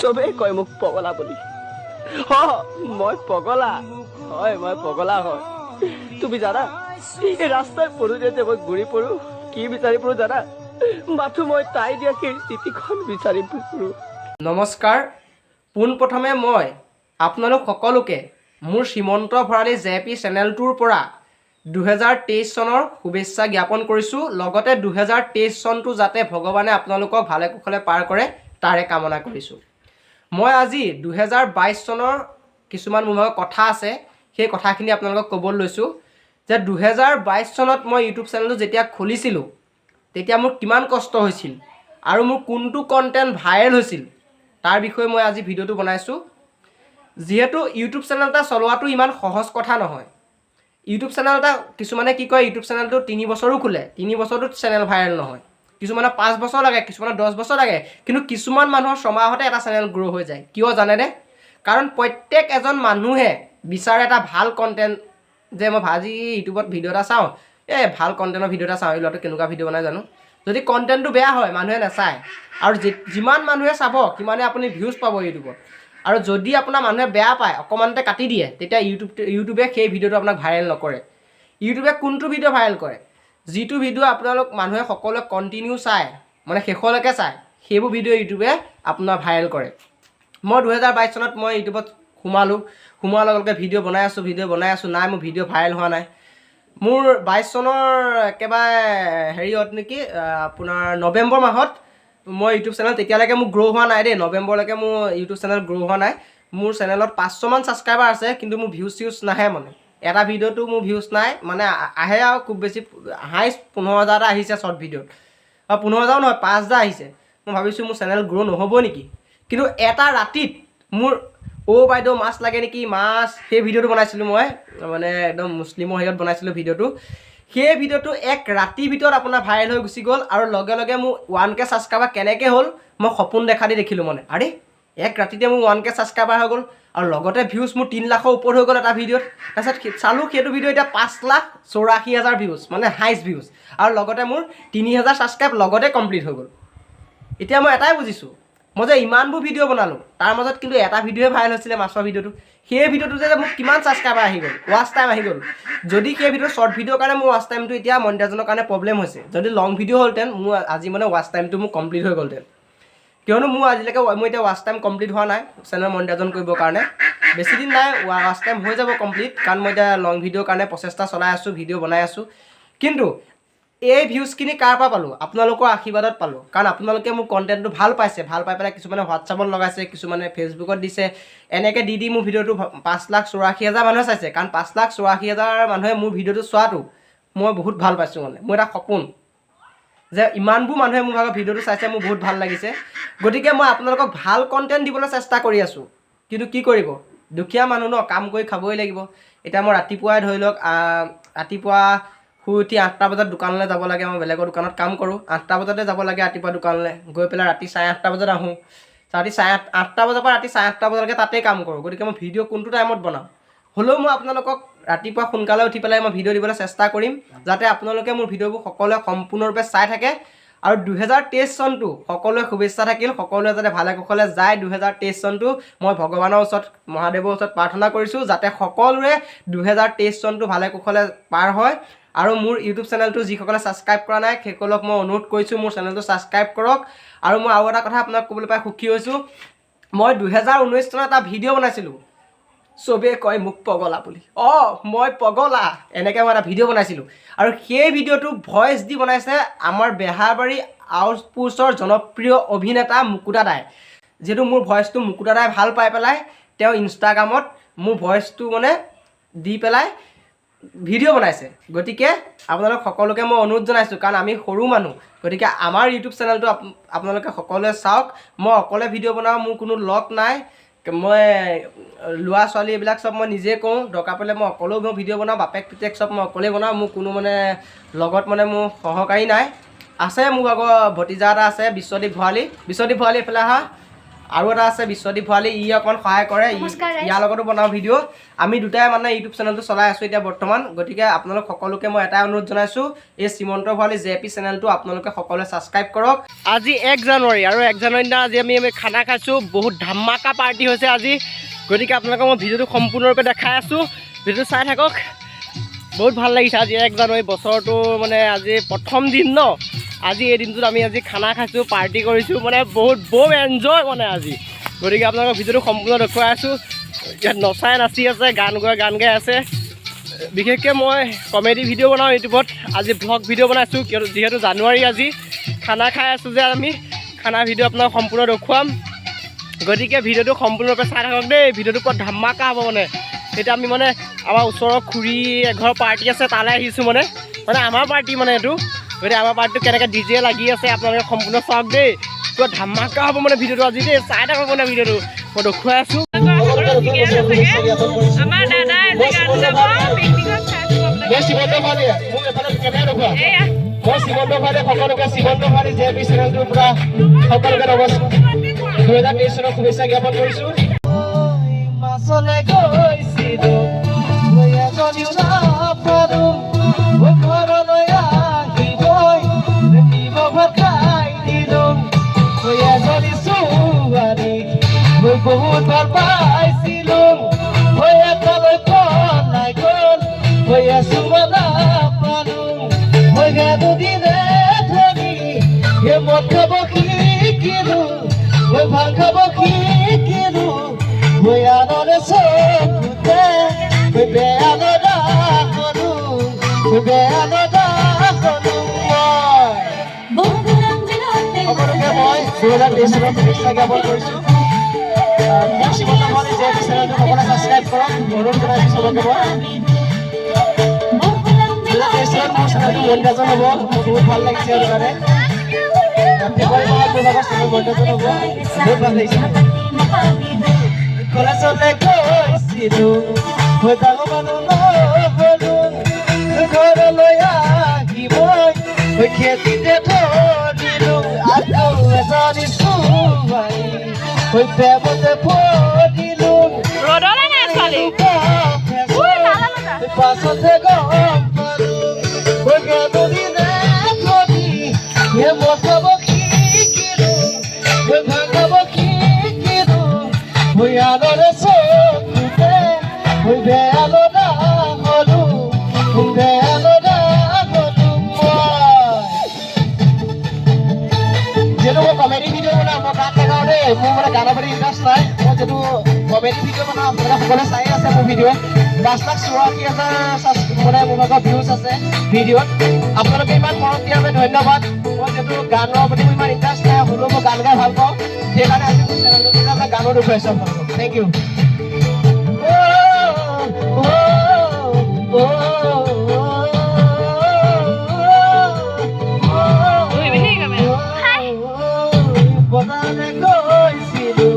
চবেই কয় মোক পগলা বুলি। মই পগলা হয়, মই পগলা হয়। তুমি জানা, এই ৰাস্তাই পদূলিয়ে যে মই ঘূৰি ফুৰো, কি বিচাৰি ফুৰো জানা? মাথো মই তাই দিয়া সেই চিঠিখন বিচাৰি ফুৰো। নমস্কাৰ। পোনপ্ৰথমে মই আপোনালোক সকলোকে মোৰ শ্ৰীমন্ত ভৰালী জে পি চেনেলটোৰ পৰা 2023 চনৰ শুভেচ্ছা জ্ঞাপন কৰিছোঁ। লগতে 2023 চনটো যাতে ভগৱানে আপোনালোকক ভালে কুশলে পাৰ কৰে, তাৰে কামনা কৰিছোঁ। মই আজি 2022 চনৰ কিছুমান মোৰ ভাগৰ কথা আছে, সেই কথাখিনি আপোনালোকক ক'বলৈ লৈছোঁ যে 2022 চনত মই ইউটিউব চেনেলটো যেতিয়া খুলিছিলোঁ, তেতিয়া মোৰ কিমান কষ্ট হৈছিল আৰু মোৰ কোনটো কণ্টেণ্ট ভাইৰেল হৈছিল, তাৰ বিষয়ে মই আজি ভিডিঅ'টো বনাইছোঁ। যিহেতু ইউটিউব চেনেল এটা চলোৱাটো ইমান সহজ কথা নহয়। ইউটিউব চেনেল এটা কিছুমানে কি কয়, ইউটিউব চেনেলটো 3 বছৰো খোলে, 3 বছৰতো চেনেল ভাইৰেল নহয়। কিছুমানৰ 5 বছৰ লাগে, কিছুমানৰ 10 বছৰ লাগে, কিন্তু কিছুমান মানুহৰ ছমাহতে এটা চেনেল গ্ৰ' হৈ যায়। কিয় জানেনে? কাৰণ প্ৰত্যেক এজন মানুহে বিচাৰে এটা ভাল কণ্টেণ্ট, যে মই আজি ইউটিউবত ভিডিঅ' এটা চাওঁ, এই ভাল কণ্টেণ্টৰ ভিডিঅ' এটা চাওঁ, এই ল'ৰাটো কেনেকুৱা ভিডিঅ' বনাই জানো। যদি কণ্টেণ্টটো বেয়া হয়, মানুহে নাচায়। আৰু যিমান মানুহে চাব, সিমানে আপুনি ভিউজ পাব ইউটিউবত। আৰু যদি আপোনাৰ মানুহে বেয়া পায়, অকণমানতে কাটি দিয়ে, তেতিয়া ইউটিউবে সেই ভিডিঅ'টো আপোনাক ভাইৰেল নকৰে। ইউটিউবে কোনটো ভিডিঅ' ভাইৰেল কৰে? যিটো ভিডিঅ' আপোনালোক মানুহে সকলোৱে কণ্টিনিউ চায়, মানে শেষলৈকে চায়, সেইবোৰ ভিডিঅ' ইউটিউবে আপোনাৰ ভাইৰেল কৰে। মই 2022 চনত মই ইউটিউবত সোমালোঁ। সোমোৱাৰ লগে লগে ভিডিঅ' বনাই আছোঁ, ভিডিঅ' বনাই আছোঁ, নাই, মোৰ ভিডিঅ' ভাইৰেল হোৱা নাই। মোৰ 22 চনৰ একেবাৰে হেৰিয়ত নেকি, আপোনাৰ নৱেম্বৰ মাহত মই ইউটিউব চেনেল, তেতিয়ালৈকে মোৰ গ্ৰ' হোৱা নাই দেই। নৱেম্বৰলৈকে মোৰ ইউটিউব চেনেল গ্ৰ' হোৱা নাই। মোৰ চেনেলত 500মান ছাবস্ক্ৰাইবাৰ আছে, কিন্তু মোৰ ভিউজ চিউজ নাহে, মানে এটা ভিডিঅ'টো মোৰ ভিউজ নাই, মানে আহে আৰু খুব বেছি হাইষ্ট 15,000 এটা আহিছে শ্বৰ্ট ভিডিঅ'ত, আৰু 15,000ও নহয়, 5,000 আহিছে। মই ভাবিছোঁ মোৰ চেনেল গ্ৰ' নহ'ব নেকি। কিন্তু এটা ৰাতিত মোৰ "অ' বাইদেউ, মাছ লাগে নেকি মাছ", সেই ভিডিঅ'টো বনাইছিলোঁ মই, মানে একদম মুছলিমৰ হেৰিয়ত বনাইছিলোঁ ভিডিঅ'টো। সেই ভিডিঅ'টো এক ৰাতিৰ ভিতৰত আপোনাৰ ভাইৰেল হৈ গুচি গ'ল। আৰু লগে লগে মোৰ 1K subscriber কেনেকৈ হ'ল, মই সপোন দেখা দি দেখিলোঁ। মানে আৰে, এক ৰাতিতে মোৰ 1K subscriber হৈ গ'ল আৰু লগতে ভিউজ মোৰ 3 লাখৰ ওপৰত হৈ গ'ল এটা ভিডিঅ'ত। তাৰপিছত চালোঁ, সেইটো ভিডিঅ' এতিয়া 5,84,000 ভিউজ, মানে হাইষ্ট ভিউজ, আৰু লগতে মোৰ 3,000 ছাবস্ক্ৰাইব লগতে কমপ্লিট হৈ গ'ল। এতিয়া মই এটাই বুজিছোঁ, মই যে ইমানবোৰ ভিডিঅ' বনালোঁ, তাৰ মাজত কিন্তু এটা ভিডিঅ'হে ভাইৰেল হৈছিলে, মাছৰ ভিডিঅ'টো। সেই ভিডিঅ'টো যে মোক কিমান ছাবস্ক্ৰাইবাৰ আহি গ'ল, ৱাচ টাইম আহি গ'ল। যদি সেই ভিডিঅ' শ্বৰ্ট ভিডিঅ'ৰ কাৰণে মোৰ ৱাচ টাইমটো এতিয়া মনিটাইজনৰ কাৰণে প্ৰব্লেম হৈছে। যদি লং ভিডিঅ' হ'লহেঁতেন, মোৰ আজি মানে ৱাচ টাইমটো মোৰ কমপ্লিট হৈ গ'লহেঁতেন। কিয়নো মোৰ আজিলৈকে মোৰ এতিয়া ৱাচ টাইম কমপ্লিট হোৱা নাই। চেনেল মনিটাইজন কৰিবৰ কাৰণে বেছি দিন নাই, ৱাচ টাইম হৈ যাব কমপ্লিট। কাৰণ মই এতিয়া লং ভিডিঅ'ৰ কাৰণে প্ৰচেষ্টা চলাই আছোঁ, ভিডিঅ' বনাই আছোঁ। কিন্তু এই ভিউজখিনি কাৰ পৰা পালোঁ? আপোনালোকৰ আশীৰ্বাদত পালোঁ। কাৰণ আপোনালোকে মোৰ কণ্টেণ্টটো ভাল পাইছে। ভাল পাই পেলাই কিছুমানে হোৱাটছআপত লগাইছে, কিছুমানে ফেচবুকত দিছে। এনেকৈ দি দি মোৰ ভিডিঅ'টো 5,84,000 মানুহে চাইছে। কাৰণ 5,84,000 মানুহে মোৰ ভিডিঅ'টো চোৱাটো মই বহুত ভাল পাইছোঁ। মানে মোৰ এটা সপোন যে ইমানবোৰ মানুহে মোৰ ভাগৰ ভিডিঅ'টো চাইছে, মোৰ বহুত ভাল লাগিছে। গতিকে মই আপোনালোকক ভাল কণ্টেণ্ট দিবলৈ চেষ্টা কৰি আছোঁ। কিন্তু কি কৰিব, দুখীয়া মানুহ ন, কাম কৰি খাবই লাগিব। এতিয়া মই ৰাতিপুৱাই ধৰি লওক, ৰাতিপুৱা শুই উঠি 8টা বজাত দোকানলৈ যাব লাগে। মই বেলেগৰ দোকানত কাম কৰোঁ। 8টা বজাতে যাব লাগে ৰাতিপুৱা দোকানলৈ, গৈ পেলাই ৰাতি 8:30 বজাত আহোঁ। ৰাতি চাৰে আঠ 8টা বজাৰ পৰা ৰাতি 8:30 বজালৈকে তাতেই কাম কৰোঁ। গতিকে মই ভিডিঅ' কোনটো টাইমত বনাওঁ? হ'লেও মই আপোনালোকক ৰাতিপুৱা সোনকালে উঠি পেলাই মই ভিডিঅ' দিবলৈ চেষ্টা কৰিম, যাতে আপোনালোকে মোৰ ভিডিঅ'বোৰ সকলোৱে সম্পূৰ্ণৰূপে চাই থাকে। আৰু 2023 চনটো সকলোৱে শুভেচ্ছা থাকিল। সকলোৱে যাতে ভালে কুশলে যায় 2023 চনটো, মই ভগৱানৰ ওচৰত, মহাদেৱৰ ওচৰত প্ৰাৰ্থনা কৰিছোঁ, যাতে সকলোৰে 2023 চনটো ভালে কুশলে পাৰ হয়। আৰু মোৰ ইউটিউব চেনেলটো যিসকলে ছাবস্ক্ৰাইব কৰা নাই, সেইসকলক মই অনুৰোধ কৰিছোঁ, মোৰ চেনেলটো ছাবস্ক্ৰাইব কৰক। আৰু মই আৰু এটা কথা আপোনাক ক'বলৈ পাই সুখী হৈছোঁ। মই 2019 চনত এটা ভিডিঅ' বনাইছিলোঁ, "চবেই কয় মোক পগলা বুলি, অঁ মই পগলা", এনেকৈ মই এটা ভিডিঅ' বনাইছিলোঁ। আৰু সেই ভিডিঅ'টো ভইচ দি বনাইছে আমাৰ বেহাৰবাৰী আউটপোষ্টৰ জনপ্ৰিয় অভিনেতা মুকুতা দাই। যিহেতু মোৰ ভইচটো মুকুতা দাই ভাল পাই পেলাই তেওঁ ইনষ্টাগ্ৰামত মোৰ ভইচটো মানে দি পেলাই ভিডিঅ' বনাইছে। গতিকে আপোনালোক সকলোকে মই অনুৰোধ জনাইছোঁ, কাৰণ আমি সৰু মানুহ, গতিকে আমাৰ ইউটিউব চেনেলটো আপোনালোকে সকলোৱে চাওক। মই অকলে ভিডিঅ' বনাওঁ, মোৰ কোনো লগ নাই। মই ল'ৰা ছোৱালী এইবিলাক চব মই নিজে কৰোঁ। দৰকাৰ পৰিলে মই অকলেও মই ভিডিঅ' বনাওঁ। বাপেক পিতেক চব মই অকলেই বনাওঁ। মোৰ কোনো মানে লগত মানে মোৰ সহকাৰী নাই। আছে, মোৰ আগৰ ভতিজা এটা আছে, বিশ্বদীপ ভৰালী। বিশ্বদীপ ভৰালী, এইফালে আহা। আৰু এটা আছে বিশ্বদীপ ভৰালী, ই অকণমান সহায় কৰে, ইয়াৰ লগতো বনাওঁ ভিডিঅ'। আমি দুটাই মানে ইউটিউব চেনেলটো চলাই আছোঁ এতিয়া বৰ্তমান। গতিকে আপোনালোক সকলোকে মই এটাই অনুৰোধ জনাইছোঁ, এই শ্ৰীমন্ত ভৰালী জে পি চেনেলটো আপোনালোকে সকলোৱে ছাবস্ক্ৰাইব কৰক। আজি 1 জানুৱাৰী আৰু 1 জানুৱাৰী দিনা আজি আমি খানা খাইছোঁ, বহুত ধামাকা পাৰ্টি হৈছে আজি। গতিকে আপোনালোকক মই ভিডিঅ'টো সম্পূৰ্ণৰূপে দেখাই আছোঁ, ভিডিঅ'টো চাই থাকক। বহুত ভাল লাগিছে আজি 1 জানুৱাৰী বছৰটো মানে আজি প্ৰথম দিন ন। আজি এই দিনটোত আমি আজি খানা খাইছোঁ, পাৰ্টি কৰিছোঁ, মানে বহুত বম এনজয় মানে আজি। গতিকে আপোনালোকক ভিডিঅ'টো সম্পূৰ্ণ দেখুৱাই আছোঁ। ইয়াত নচাই নাচি আছে, গান গোৱাই গান গাই আছে। বিশেষকৈ মই কমেডি ভিডিঅ' বনাওঁ ইউটিউবত, আজি ভ্লগ ভিডিঅ' বনাইছোঁ, কিয়নো যিহেতু জানুৱাৰী আজি খানা খাই আছোঁ যে আমি খানা ভিডিঅ' আপোনাক সম্পূৰ্ণ দেখুৱাম। গতিকে ভিডিঅ'টো সম্পূৰ্ণৰূপে চাই থাকক দেই, ভিডিঅ'টো পুৰা ধামাকা হ'ব মানে। এতিয়া আমি মানে আমাৰ ওচৰৰ খুৰী এঘৰ পাৰ্টি আছে, তালৈ আহিছোঁ, মানে মানে আমাৰ পাৰ্টি মানে এইটো। গতিকে আমাৰ পাৰ্টিটো কেনেকৈ ডি জে লাগি আছে আপোনালোকে সম্পূৰ্ণ চাওক দেই, পুৰা ধামাকা হ'ব মানে ভিডিঅ'টো আজি দেই, চাই থাকক মানে ভিডিঅ'টো মই দেখুৱাই আছোঁ। সকলোকে শ্ৰীমন্ত ভৰালী জে পি চেনেলটোৰ পৰা সকলোকে নমস্কাৰ, 2023 চনৰ শুভেচ্ছা জ্ঞাপন কৰিছোঁ। মাছলে গৈছিলো, ঘৰলৈ আহিবই ভাত খাই দিলো, এজনী ছোৱালী মই বহুত ভাল পাইছিলো, এটালৈ পলাই গ'ল, চুমা নাপালো, মই গানো দিনে ধৰি মদ খাব শিকিলো, মই ভাং খাব শিকিলো, মই আনৰে চকুতে মই বেয়া নদা হলো, বেয়া নদা হলো। সকলোকে মই 2023 চনৰ শুভেচ্ছা জ্ঞাপন কৰিছোঁ। মোৰ শ্ৰীমন্ত ভৰালী জে পি চেনেলটো সকলোৱে ছাবস্ক্ৰাইব কৰক, অনুৰোধ জনাইছোঁ চবকে মই। 2023 চনত মোৰ চেনেলটো মনিটাইজেশ্যন হ'ব, মোৰ বহুত ভাল লাগিছে সেইটো কাৰণে। ফেব্ৰুৱাৰী মাহত মোৰ ভাগৰ চেনেল মনিটাইজেশ্যন হ'ব, বহুত ভাল লাগিছে। কলেজলৈ গৈছিলোঁ, মই ডাঙৰ মানুহ নহ'লো, ঘৰলৈ আহি মই খেতিতে ধৰিলো, আকৌ এজনী ছোৱালী মই প্ৰেমতে পৰিলো, পাছতে গম পালো, মই দিনে ধৰি মদ খাব শিকিলো, মই ভাং খাব শিকিলো, মই আনৰে চকুতে মই বেয়া লৰা হলো, বেয়া লৰা হলো। মই যিহেতু মই কমেডি ভিডিঅ' বনাওঁ, মই গান নাগাওঁ দেই, মোৰ মানে গানৰ প্ৰতি ইণ্টাৰেষ্ট নাই। মই যিহেতু কমেডি ভিডিঅ' বনাওঁ, আপোনালোকে সকলোৱে চাই আছে মোৰ ভিডিঅ'। 5,84,000 মানে মোৰ ভাগৰ ভিউজ আছে ভিডিঅ'ত। আপোনালোকে ইমান মৰম দিয়াৰ বাবে ধন্যবাদ। মই যিহেতু গানৰ প্ৰতি মোৰ ইমান ইণ্টাৰেষ্ট নাই, হ'লেও মই গান গাই ভাল পাওঁ, সেইকাৰণে আজি মোৰ চেনেলটোত আপোনাক গানো দেখুৱাইছোঁ আপোনালোকক। Thank you. বজাৰলৈ গৈছিলো,